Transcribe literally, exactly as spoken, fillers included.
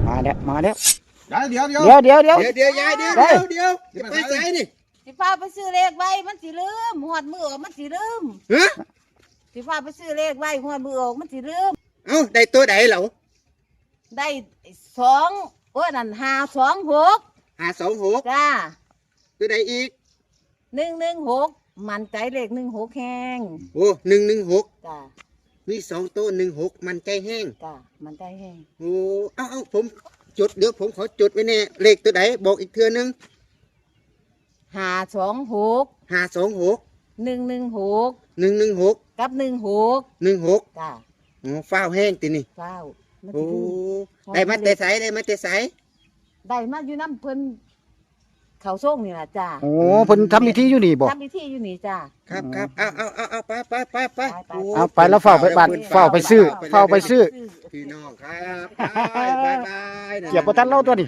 มาแล้ว มาแล้ว เดี๋ยวเดี๋ยวเดี๋ยว เดี๋ยวเดี๋ยวเดี๋ยว เดี๋ยวเดี๋ยวยายเดี๋ยว ได้ เดี๋ยวเดี๋ยวจะไปไสนี่ สิพาไปซื้อเลขไว้มันสิลืมหอดมือออกมันสิลืม ฮะ สิพาไปซื้อเลขไว้หอดมือออกมันสิลืม เอ้าได้ตัวใดเหรอ ได้สองโอ้ยนั่นห้าสองหก ห้าสองหก จ้า ตัวใดอีก หนึ่งหนึ่งหกมั่นใจเลขหนึ่งหกแฮง โอ้หนึ่งหนึ่งหก จ้า มีสองตัวหนึ่งหกมันใจแห้ง จ้ามั่นใจแฮง โอ้เอาเอาผมจดเดี๋ยวผมขอจดไว้แน่เลขตัวใดบอกอีกเทื่อนึง ห้าสองหก ห้าสองหก หนึ่งหนึ่งหก หนึ่งหนึ่งหก กับหนึ่งหก หนึ่งหก จ้า โอ้ฟ้าวแห้งตินี่ เก้ามัน โอ้ สิลืม ได้มาแต่ไสได้มาแต่ไส ได้มาอยู่น้ำเพิ่นเขาส่งนี่ล่ะจ้า โอ้เพิ่นทำพิธีอยู่นี่บ่ ทำพิธีอยู่นี่จ้า ครับครับเอาเอาเอาเอาไปไปไปไป ไปไป โอ้ เอาไปแล้วฟ้าวไปบ้านฟ้าวไปซื้อฟ้าวไปซื้อ พี่น้องครับบายบาย เกียบบ่ทันเล่าตัวนี้